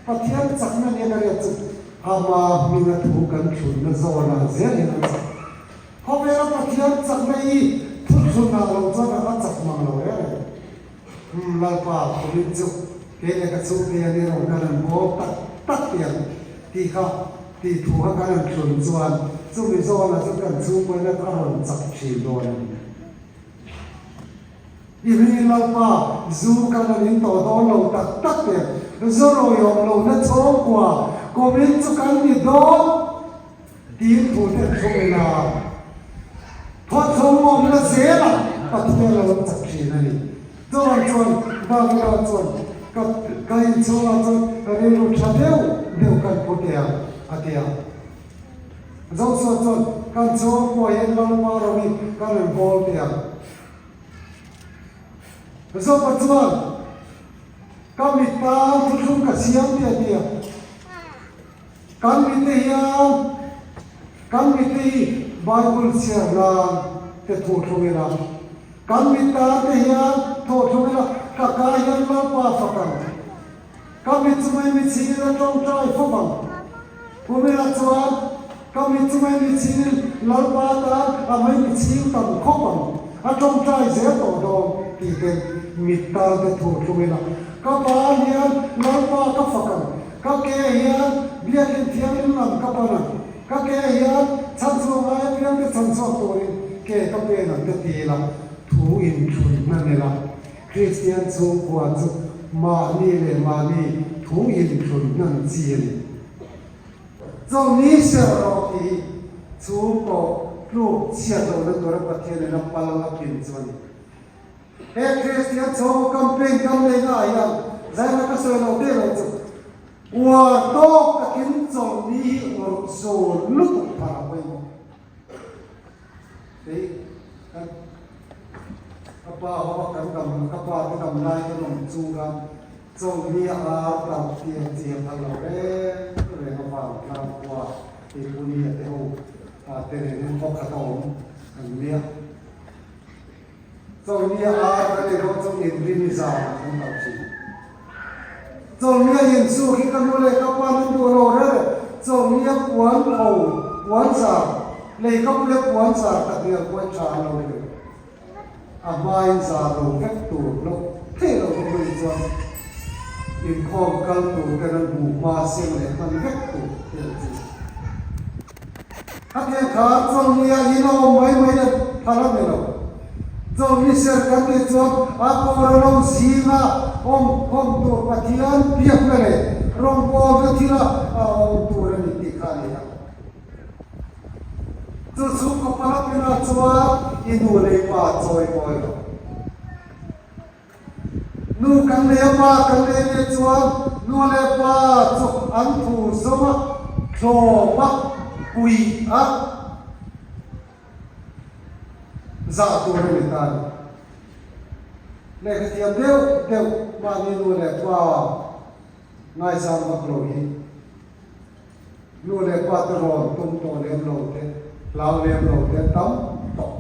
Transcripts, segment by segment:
Pathian chakna nia ka riat chu ama hminga thu kan thlunna zawnah zel hian a chak. Khawvela Pathian chakna hi thuthlunah lo chuan a va chak mang lo reng reng. Umm Lalpa kumin chu kei leh ka chhungte hian i rawn kan han kawl tak tak tih ang tih kha tih thu kha kan han thlun chuan chumi zawnah chuan kan chhungkuaina a rawn chak thin dawn a ni. I ri Lalpa zu kan han in tawh dawn lo tak tak teh zu rawi awm lohna chhawngkua kumin chu kan ni dawn. Tiin thu te an thung ila, thawthawng awmna zelah Pathian a lo chak thin a ni. Chuan chuan Davida chuan ka ka inchhungah chuan ka rilru tha deuh deuh kan pu teh ang a ti a. Joshua chuan kan chhungkua hian Lalpa ro hi ka rawn bawl teh ang. Zopa chuan ka mit tan thuthlung ka siam teh a ti a. Kan mite hian kan mite hi Bible chhiar nan te thawhthlung ila, kan mit tan te hian thawhthlung ila, ka ka hian Lalpa fak ang, ka mit chu mai michhingin a tawngtai fawp ang. Kumina chuan ka mit chu mai michhingin Lalpa tan a mai michhing tam khawp ang, a tawngtai zel tawh dawn tih ten mit tan te thawhthlung ila, ka ban hian Lalpa ka fak ang. Ka ke hian Biakin Thianghlim lam ka pan ang, ka ke hian chhanchhuah ngai apiang te chhanchhuak turin ke ka pen ang te ti ila, thu inthlun hman ila, Kristian chhungkua chu mahni leh mahni thu inthlun hman chi a ni. Chawlhni ser rawh tih hi chhungkaw tluk chhiat lohna tura Pathianin a pal a pin chu a ni. He Kristian chhawng campaign kan neihna ah hian zaina ka sawi lo teh lo chu uar tawk takin chawlhni hi urh zun lutuk phar a pawimawh. Kei kan ka pa ho a kan dam ka pa te dam lai kan awm chung khan chawlhni a ar tarh tiang chi a phal lo reng reng a vang tlang khua Keipuni a te ho te nen hian khaw khat a awm an nia. Chawlhnia ar kan ei dawn chu inrin zan a thleng tawh thin. Chawlhnia insu khi ka nu leh ka pa min duh lo reng e. Chawlhnia puan pho, puan zar, lei ka pule puan zar tak hnial pawh i tha an lo ni ve. A hmain zar lo vek tur lo thei lo bawk mai chuan inkhawm kal tur ten an hmuh hma sem leh hman vek tur te an ti. Khatiang kha chawlhni ah in a awm mai mai a phal a ni lo. Chawlhni ser kan tih chuan a kawr a lo zinga awm khawm tur Pathian biakna leh rawngbawlna thila a awm tur a ni tih kha a ni a. Chu chhungkaw palapinah chuan i nu leh i pa chawi mawi lo. Nu kan nei a, pa kan nei nia chuan nu leh pa chu an thu zawm a, thlawm a, puih a, zah tur a ni ta a ni. Lehkha thiam deuh deuh mahni nu leh pa ngaisang vak lo hi. Nu leh pa te rawn tum tawh lem lo te, hlau lem lo te an tam tawh.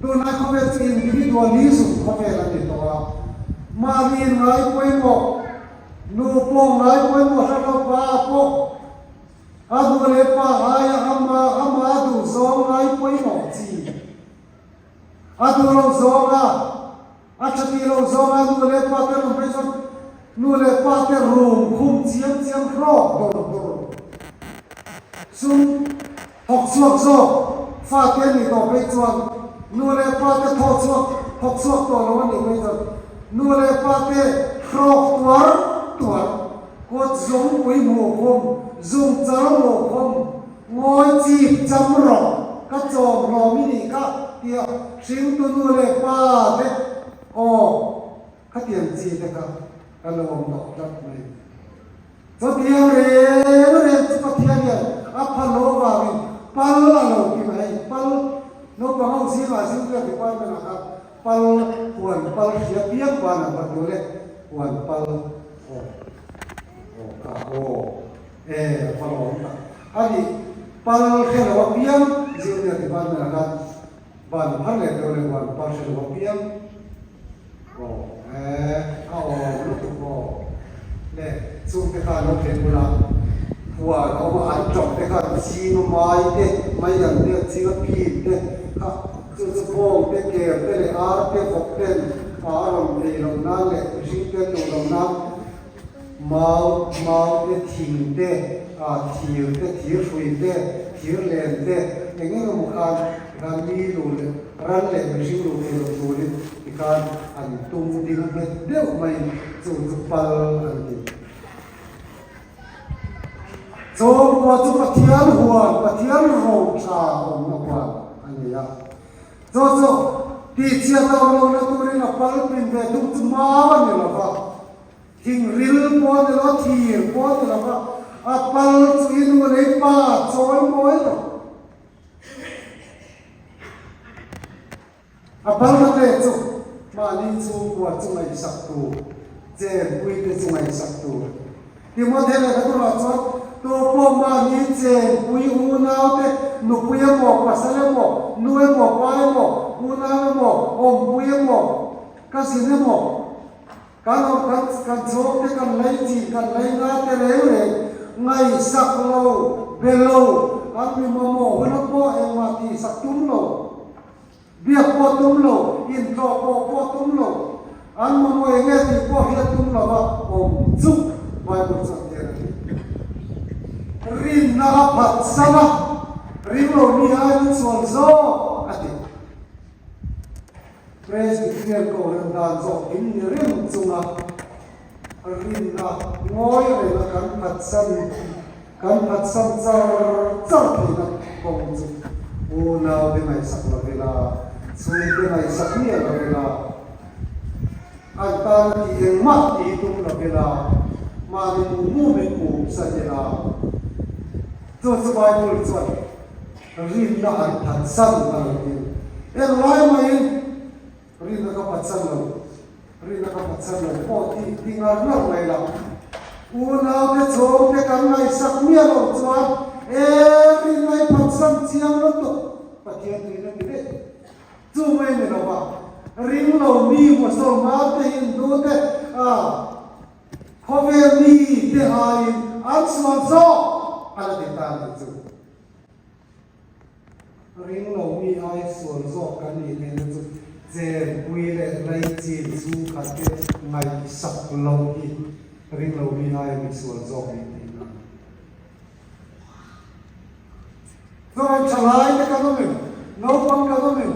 Tunlai khawvel chu individualism khawvel a ni tawh a, mahni ngai pawimawh, nu pawh ngai pawimawh hre lo, pa pawh a nu leh pa aia ama ama duhzawng ngai pawimawh chi a duh lo zawng a, A tha tih loh zawnga nu leh pa te rawn phei chuan nu leh pa te rum khum chiam chiam hrawk dawr dawr sum thawk chhuak zawk fa te a nih tawh phei chuan nu leh pa te thawh chhuak thawk chhuak tawh lo a nih phei chuan nu leh pa te hrawk tuar tuar kut zungpui hmuh khum zung chal hmuh khum Ngawi chip cham rawh, ka chawm hlawm i nih kha tia hringtu nu leh pa te aw khatiang chi te kha ka lo awm tawh tlat mai. Chutiang reng reng chu Pathian hian a pha lo vangin pal a lo ti mai hei, pal naupang ho zingah zingpuia department ah khan pal huan pal hria piang ban an va ti le, huan pal aw aw ka aw. E, a va lawm tak. A nih, pal hre lo apiang Junior Department ah khan ban phar leh deuh leh huan pal hre lo apiang aw e, a awm lutuk aw le chu. Chungte kha an lo thlen hunah huan a awm a, an ṭawp te kha an ching a, mai te, mai an te an ching a, pin te kha chu chu bawng te, ker te leh ar te, vawk ten a rawn ei loh nan leh mihring te an duh loh nan mau, mau te, thing te, thir te, thir hrui te, thir len te, eng eng emaw khan tikhan mi lu leh ran leh mihring lu thei loh turin tikhan an tum ding nghet deuh maiin chu chu pal an ti. Chawngkua chu Pathian huan, Pathian roṭha awmna huan a ni a. Chu chu tihchhiat a awm lohna turin a pal pin ve thung chu mau a ni lo va, thingril pawh a ni lo a, thir pawh a ni lo va, a pal chu i nu leh i pa chawi mawi lo. A balna te chu mahni chhungkua chu ngaihsak tur, chenpui te chu ngaihsak tur. Timothea lehkha turah chuan tupawh mahni chenpui unau te, nupui emaw, pasal emaw, nu emaw, pa emaw, unau emaw, awmpui emaw, cousin emaw, kan awm kan kan chhawng te kan lei chin kan lei nga te reng reng ngaihsak lo, be lo, an mi mamawh huna pawh engmah tihsak tum lo. Biak pawh tum lo, intlawh pawh pawh tum lo, an mamawh eng nge tih pawh hriat tum lova awm chu Bible chuan tir a ni. Rinna a phatsan a, ring lo mi aiin an sual zawk a ti. Presbyterian Kohhran dan zawk in ni reng chunga rinna ngawi renga kan phatsan Kan phatsan char char theihna kawng chu unau te ngaihsak lo ila, chhungte ngaihsak miah lo ila, an tana tih engmah tih tum lo ila, mahni mu mu min um san ila, chu chu Bible chuan rinna an phatsan a lo ti. Englai maiin Rinna ka phatsan lo, rinna ka phatsan lo pawh tih ti ngar ngar mai la. Unaute chhawngte kan ngaihsak miah loh chuan e rinna i phatsan chiang lutuk Pathian tuina ti daih. Chu mai ni lo va, ring lo mi Mosolman te Hindu te a khawvel mi te aiin an sual zawk a la ti ta nih chu. Ring lo mi ai sual zawk kan nih theihna chu chenpui leh laichin chhungkhat te ngaihsak lo hi ring lo mi aia mi sual zawk nih theihna a ni. Chuan thalai te kan awm em? Naupang kan awm em?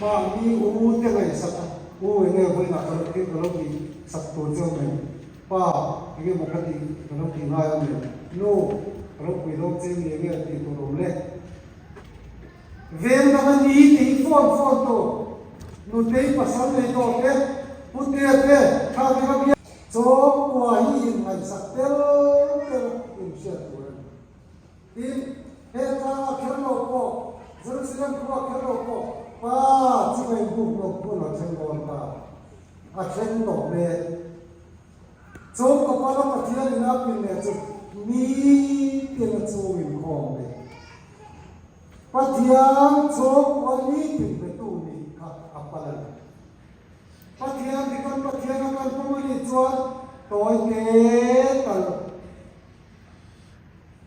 Mahni u te ngaihsak a, u enge vawiinah ka lo ka lo tih sak tur che awm em? Pa, enge maw ka tih ka lo tih ngai awm em? Nu, ka lo pui dawn che mi enge tih tur awm le? Veng dang a ni tih phone phone tu Nutei pasal nei tawh te, Putea te, thla te kha biak. Chawngkua hi inngaihsak tel tel inhriat tur a ni. Tin, he tlangah kher lo pawh, Jerusalem khuaah kher lo pawh, Pa chunga inbuk nawk hun a thleng dawn ta. A thleng tawh mek. Chawngkaw pala Pathian in a pin leh chu nitin a chung inkhawm leh. Pathian chawngkua nitin betu nih kha a pal a ni. Pathian hi kan Pathian a kan pawm a nih chuan tawi te tal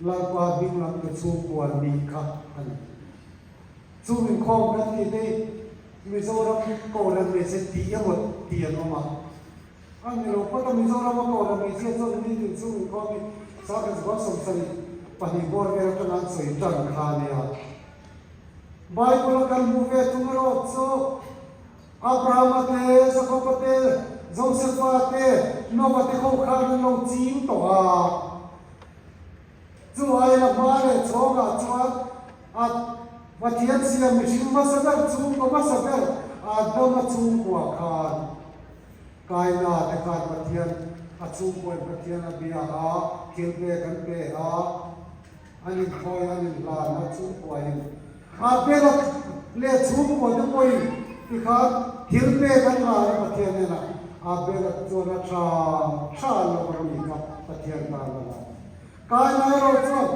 Lalpa hming lam te chhungkua nih kha a ni. Chung inkhawm kan tih te hi Mizoram Kohhran hmeichhe tih emaw tih an awm a. A ni lo phawt a, Mizorama Kohhran hmeichhia chuan nitin chung inkhawm hi Sakhaw 72 bawr vel atanga an sawi tan kha a nia. Bible a kan hmuh ve thung erawh chu Abrahama te, Jakoba te, Josefa te, Noah te ho khan an lo ching tawh a. Chu aia hma leh chhawngah chuan a Pathian siam mihring hmasa ber chhungkaw hmasa ber Adama chhungkua khan Kaina te khan Pathian a chhungkuain Pathian a bia a, thil pek an pe a, an inthawi an inhlan a chhungkuain Abela leh chhungkua te pawhin tikhan thil pek an hlan a Pathian hnenah Abela chuan a tha tha an lo ang ni kha Pathian tan a hlan. Kaina erawh chuan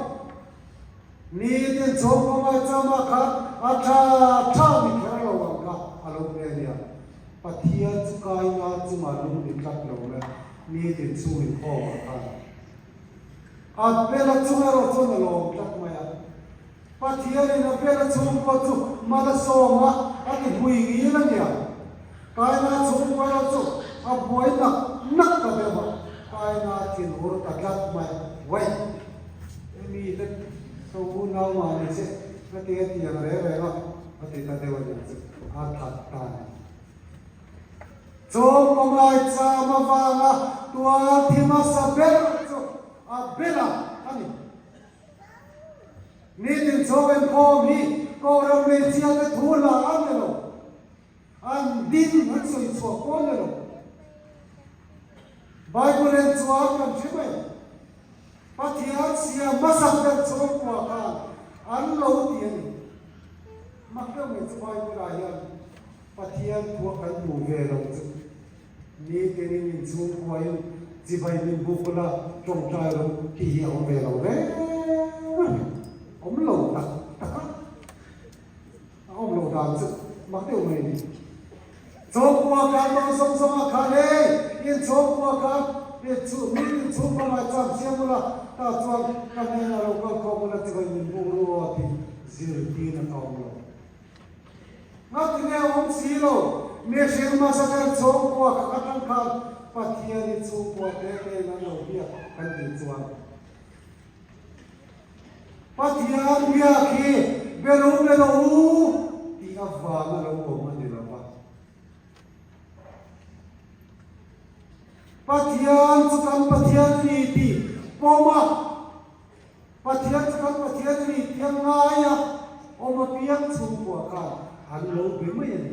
nitin chhawngkaw ngaihchama khan a tha tha ni kher lo ang kha a lo pe a nia. Pathian chu Kaina chungah lung ni tlat lo le nitin chhung inkhawmah khan. Abela chung erawh chuan a lawm tlat mai a. Pathianin Abela chhungkua chu mal a sawm a, a ti hmui ngil a nia. Kaina chhungkua erawh chu a buai nak nak ta deuh a, Kaina thinhur ta tlat mai. Wait! Hemi te ka unau mah ni che, ka ti a tiang reng reng a, a ti ta deuh a nia chu, a that ta a ni. Chawngkawngai cham avanga tual thi hmasa ber chu Abela a ni. Nitin chawng inkhawm hi Kohhran hmeichhiate thu hla a ni lo, an din an sawi chhuah pawh a ni lo. Bible en chuan kan hre mai. Pathian siam hmasak ber chhungkua khan an lo ti a ni. Mak deuh mai chu Bible ah hian Pathian thuah kan hmuh ve lo chu nitenin inchhungkuain chibai min buk ula tawngtai rawh tih hi a awm ve lo reng a ni. Awm lo tak tak a. A awm loh dan chu mak deuh mai a ni. Chhungkua khan dawn zawng zawng a khan hei inchhungkua khan mi inchhungkua ngai cham siam ula tah chuan ka hnenah lo kal khawm ula chibai min buk ru aw tih zirtir a ka awm lo. Ngatinge a awm si lo, mihring hmasa ber chhungkua kha atang khan Pathian i chhungkua te tein an lo biak kan tih chuan Pathian biak hi be lo be lo u tih avang a lo awm a ni lo va. Pathian chu kan Pathian a ni tih pawm a. Pathian chu kan Pathian a ni tih a ngai a, awm apiang chhungkua khan an lo be mai a ni.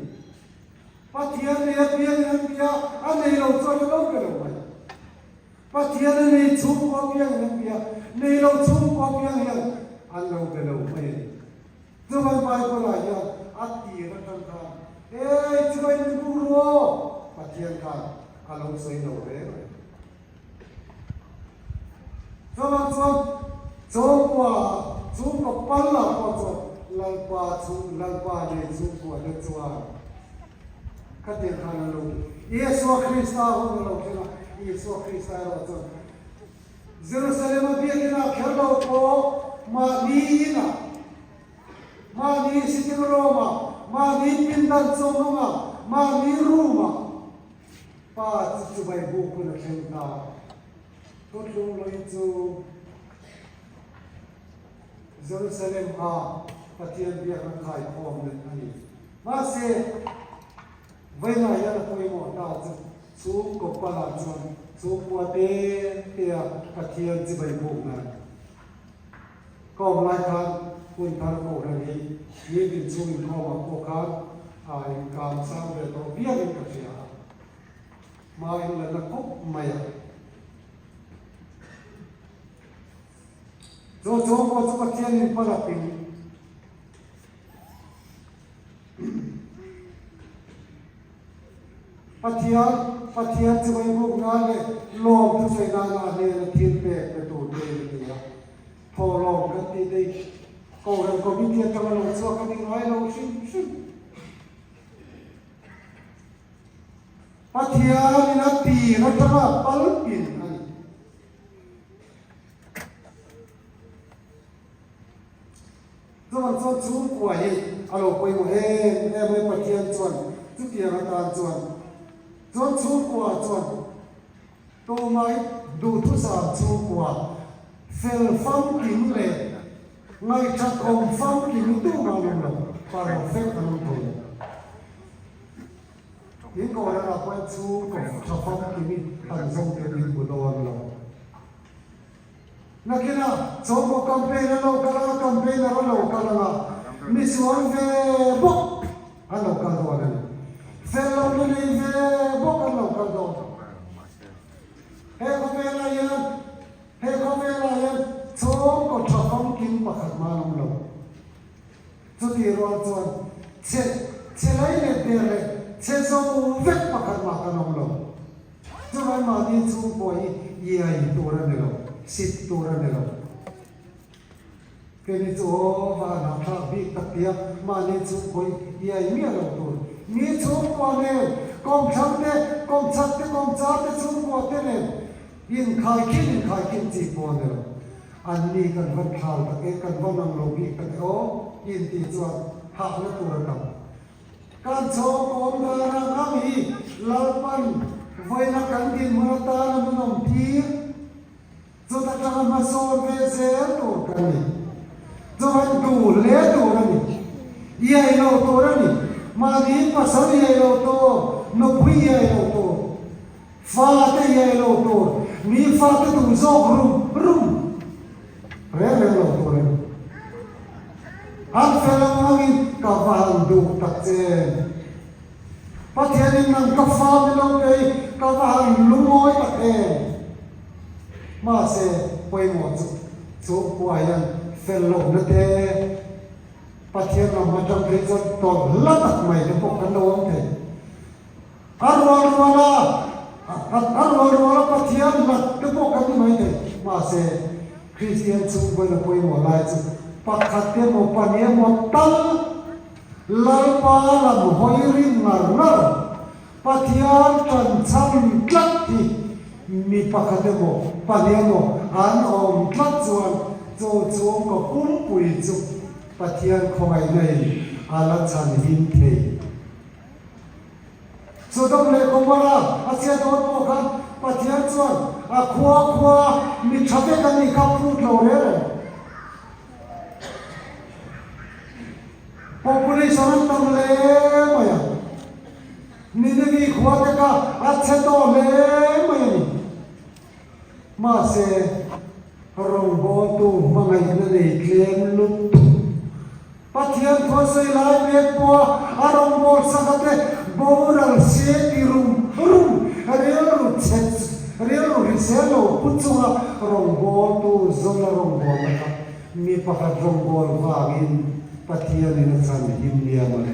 Pathian nei apiangin an bia, a nei lo chuan a lo be lo mai. Pathian a nei chhungkua apiangin an bia, nei lo chhungkua apiang hian an lo be lo mai a ni. Chuan Bible ah hian a tir atang khan, Hey, chuai min buk ru aw! Pathian khan a lo sawi lo reng a ni. Chuvang chuan chhungkua chhungkaw pal lah pawh chuan Lalpa chhung Lalpa nei chhungkua te chuan khatiang khan an lo ti. Isua Krista hun a lo thleng a, Isua Krista erawh chuan Jerusalem a biakin ah kher lo pawh mahni inah, mahni sitting room ah, mahni pindan chawmnung ah, mahni room ah, Pa chu chubai buk hun a thleng ta. Thuthlung lui chu Jerusalem a Pathian biakna khaikhawm leh a ni. Mahse, vawiinah hian a pawimawh ta chu chhungkaw palah chuan chhungkua te te a Pathian chibai bukna a ni. Ka awm lai khan hun thar kohhran hi nitin chhung inkhawmah pawh khan a inkam sang ve tawh viauin ka hria a, hma in la na khawp mai a. Chu chhungkua chu Pathianin hma lapin Pathian, Pathian chu vaibuk nan leh lawm thusawi nana a hnena thil pek pe tur te in a ti a. Thawhlawm kan tih te hi Kohhran Committee atanga lo chhuak a ni ngai lo hrim hrim. Pathianin a tir atanga pal pin a ni. Chuvang chuan chhungkua hi a lo pawimawh em em mai Pathian chuan chutiang atan chuan chuan chhungkua chuan tumai duhthusam chhungkua fel famkim leh ngaihthat awm famkim tumah an awm lo, perfect an awm thei lo. Tin Kohhranah pawhin chhungkaw tha famkim hi kan zawng te min hmu dawn lo. Nakinah chawngkaw campaign a lo kal anga, campaigner a lo kal anga, misual ve bawk an lo kal dawn a ni. Fel lohna nei ve bawk an lo kal dawn. He khawvelah hian, he khawvelah hian chawngkaw tha famkim pakhat mah an awm lo. Chutih rual chuan chhe, chhe lei leh der leh chhe zo vek pakhat mah kan awm lo. Chuvang mahni chhungkua hi iai tur a ni lo, sit tur a ni lo. Keini chu aw va han hahthlak bik tak tia mahni chhungkua hi iai miah lo tur. Mi chhungkua nen, kawmthlang te, kawmchhak te, kawmchar te chhungkua te nen inkhaikhin inkhaikhin chi pawh a ni lo. Anni kan van thlau tak e, kan van ang lo bik tak e aw, i intih chuan hahna tur a tam. Kan chhawngkawm dan ang ang hi Lalpan vawiina kan dinhmun atana min awm tir. Chut atanga hmasawn ve zel tur kan ni. Chuan duh hle tur a ni. Iai lo tur a ni. Mahni pasal iai lo tur, nupui iai lo tur. Fate iai lo tur, mi fate duh zawk rum rum reng reng lo tur a ni. An fel ang angin ka va han duh tak che em? Pathianin nang ka fa mi lo kei ka va han lungawi tak em? Mahse, pawimawh chu chhungkua hian fel lohna te, Pathian lam atang phei chuan tawlh hla tak mai te pawh kan lo awm thei. A rual ruala a rual ruala Pathian hlat te pawh kan ni mai thei. Mahse, Kristian chhungkaw ina pawimawh lai chu pakhat emaw pahnih emaw tal Lalpa lam hawi rin ngar ngar Pathian ṭan chhan tlat hi mi pakhat emaw pahnih emaw an awm tlat chuan chu chhungkaw pumpui chu Pathian khawngaihna in a la chhan him thei. Sodom leh Gomorrah a chhiat dawn pawh khan Pathian chuan a khua khua mi tha vek a nih kha phut lo reng reng. Population an tam hle mai a, Nineveh khua te kha a chhe tawh hle mai a ni. Mahse, rawngbawltu hmangaihna nei tlem lutuk. Pathian thuasawi lai mek pawha a rawngbawlsak saka te boral se ti rum rum rilru chhe rilru hrisel lo pu chunga rawngbawltu zawna rawngbawlna kha mi pakhat rawngbâwl vangin Pathianin a chan him nia mawle.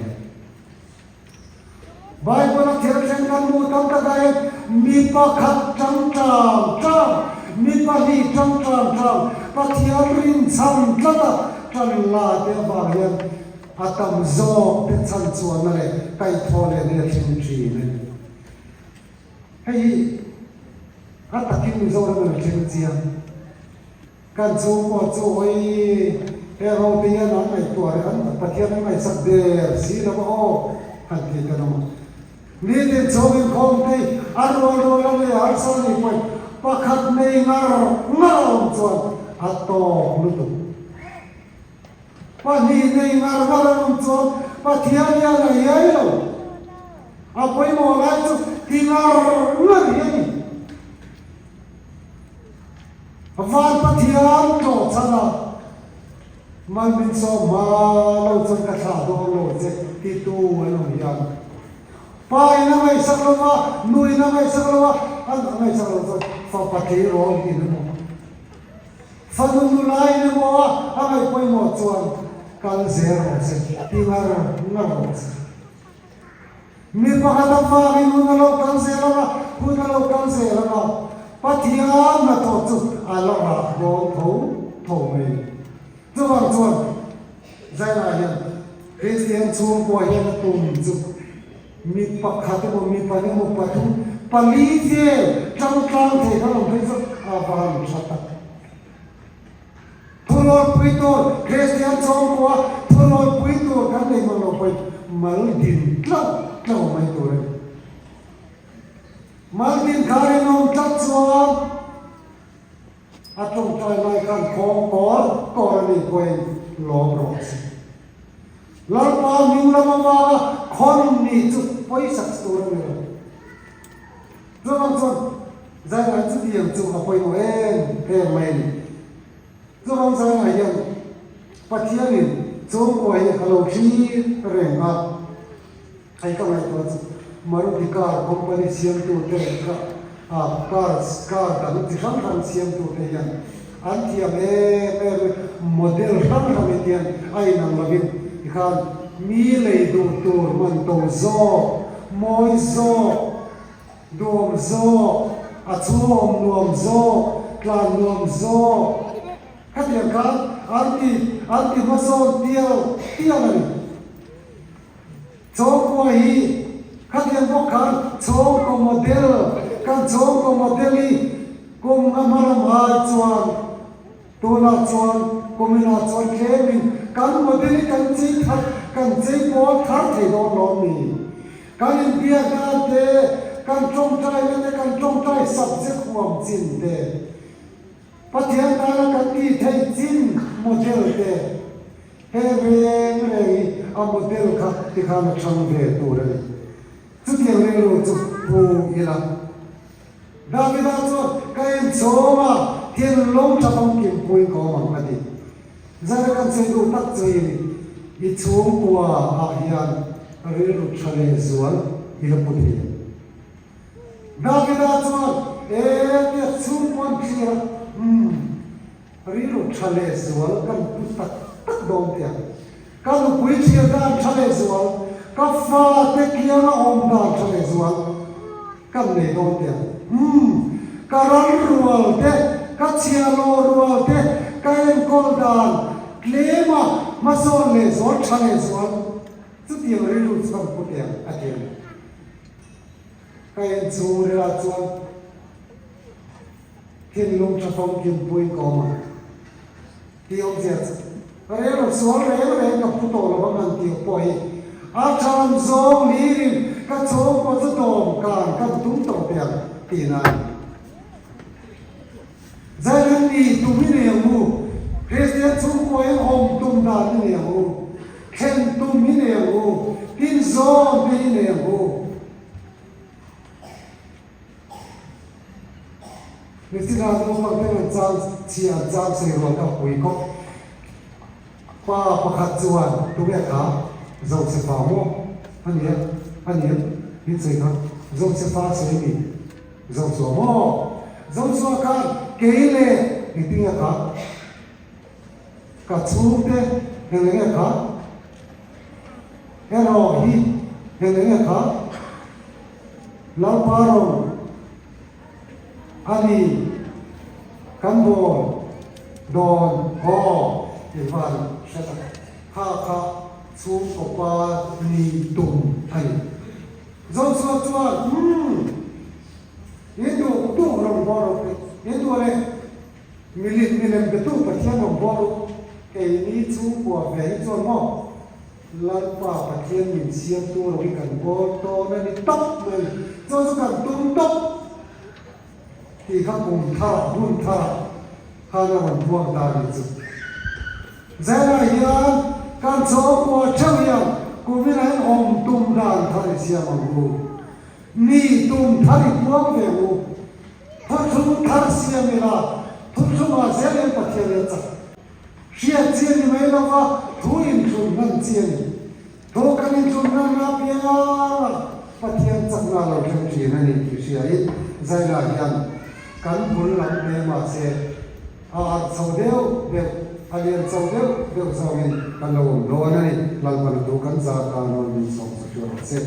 Bible a thil thleng kan hmuh tam tak ah hian mi pakhat tang tang tang, mi pahnih tang tang tang Pathian rinchhan tlat a tan la te avang hian a tam zawk te chhan chuanna leh kaihthawh leh nia thleng thin a ni. Hei hi a takin Mizoram in a thleng chiang. Kan chhungkaw chu hawi he rote hian an ngaihtuah reng an Pathian an ngaihsak der si lo a aw han tih kan awm a. Nitin chhung inkhawm te a rual rual a nei harsa a nih pawhin pakhat nei ngar ngar a awm chuan a tawk lutuk. Pahnih nei ngar ngar an awm chuan Pathian hian a iai lo. A pawimawh lai chu ti ngar ngar hi a ni. Van Pathian tlawh chhan a, Mal min sawm hma lo chuan ka thlah dawn lo che titu an awm hian pa in a ngaihsak lo va, nu in a ngaihsak lo a, an a ngaihsak lo chuan fapa tleirawl in emaw, fanu nula in emaw a a ngaih pawimawh chuan kal zel rawh che ti ngar ngar rawh che. Mi pakhat a vangin hun a lo kal zel ang a, hun a lo kal zel ang a, Pathian hnathawh chu a la rah dawn tho tho mai. Chuvang chuan Zainah hian Kristian chhungkua hian a tum chu mi pakhat emaw, mi pahnih emaw, pathum, pali vel tangtlang thei kha awm phei chu a van tha tak. Thurawnpui tur, Kristian chhungkua thurawnpui tur kan nei mang lo pawhin mal din tlauh tlauh mai tur a ni. Mal din kha rinawm tlat chuan a tawngtai lai khan khawng kawr kawr a nih pawhin lawm rawh se. Lalpa hming lam avanga khawn nih chu pawisak tur a ni lo. Chuvang chuan Zainah chutiang chu a pawimawh em em mai a ni. Chuvang Zainah hian Pathianin chhungkua hi a lo thlir reng a, hei ka ngaihtuah chu Maruti car company siamtute leh ka cars car dang chi hrang hrang siamtute hian an thiam em em mai, model hrang hrang hi tiang a inang lovin tikhan mi lei duh tur man to zawk, mawi zawk, Nuam zawk, a chhungawm nuam zawk, tlan nuam zawk. Khatiang khan an ti an ti hmasawn tial tial a ni. Chhawngkua hi khatiang bawk khan chhawngkaw model, kan chhawngkaw model hi kum nga hma lam ai chuan. Tunah chuan kuminah chuan tlemin kan model hi kan chei thar, kan chei pawl thar thei dawn lo a ni. Kan inbiak dan te, kan tawngtaina te, kan tawngtai subject huam chin te, Pathian tana kan tih theih chin model te, he reng reng hi a model kha tikhan a thang ve tur a ni. Chutiang rilru chu pu ila. Davida chuan, Ka inchhawm a, thinlung tha famkim puiin ka awm ang, a ti. Zara kan sawi duh tak chu i ni, i chhungkua ah hian rilru tha leh zual i la pu thei ang. Davida chuan, E, tia chhungkuan thlir a, umm. Rilru tha leh zual kan pu tak tak dawn teh ang. Ka nupui thlir dan tha leh zual, ka fate kianga awm dan tha leh zual kan nei dawn teh ang. Umm, ka ran rual te, ka chhiahhlawh rual te, ka enkawl dan tlema hmasawn leh zual tha leh zual chutiang rilru chu kan pu teh ang a ti a ni. Ka inchhung rilah chuan. Thinlung tha famkim puiin ka awm ang tih awmzia chu rel lo sual reng reng ka phu tawh lo vang ang tih pawh hi a tha lam zawng hlirin ka chhawngkaw chu dawm kan kan tum tawh teh ang tih na a ni. Zailan ni tum i nei ang u, Kristian chhungkuain awm tum dan i nei ang u, thlen tum i nei ang u, tinzawn te i nei ang u. Michina naupang ten an chang chhia an chang sei rual kha pui khawp. Pa pakhat chuan tunge kha Zosefa maw a nia a ni em min sawi kha Zosefa sawi mi Zosua maw Zosua khan kei leh engtinge kha ka chhungte eng enge kha erawh hi eng enge kha Lalpa rawng a ni kan bawl dawn aw i van hre tak. Kha kha chhungkaw pa ni tum a ni. Joshua chuan, Umm, i duh duh rawn bawl rawh tih i duh le, milim milem betu Pathian rawn bawl u, keini chhungkua ve hi chuan maw? Lalpa Pathian min siamtu rawh hi kan bawl tawn a ni tawp mai, chu chu kan tum tawp tih kha kum tharah hun tharah khan a rawn puang ta a nih chu. Zailah hian kan chhawngkua theuh hian kumin ah hian awm tum dan thar i siam ang u, mi tum thar i puang ve ang u, thuthlung thar siam ila thuthlungah zel hian Pathian hi a chak. Hriat chi a ni mai lo va, thu inthlun hman chi a ni. Thu kan inthlun hman na apianga Pathian chakna lo thleng thin a ni tih hriain Zaila hian kan bul lam hle mahse a harh chho deuh deuh, a lian chho deuh deuh zawngin kan lo awm dawn a ni. Lalpana thu kan zar tan rawn min sawm chu hria rawh se.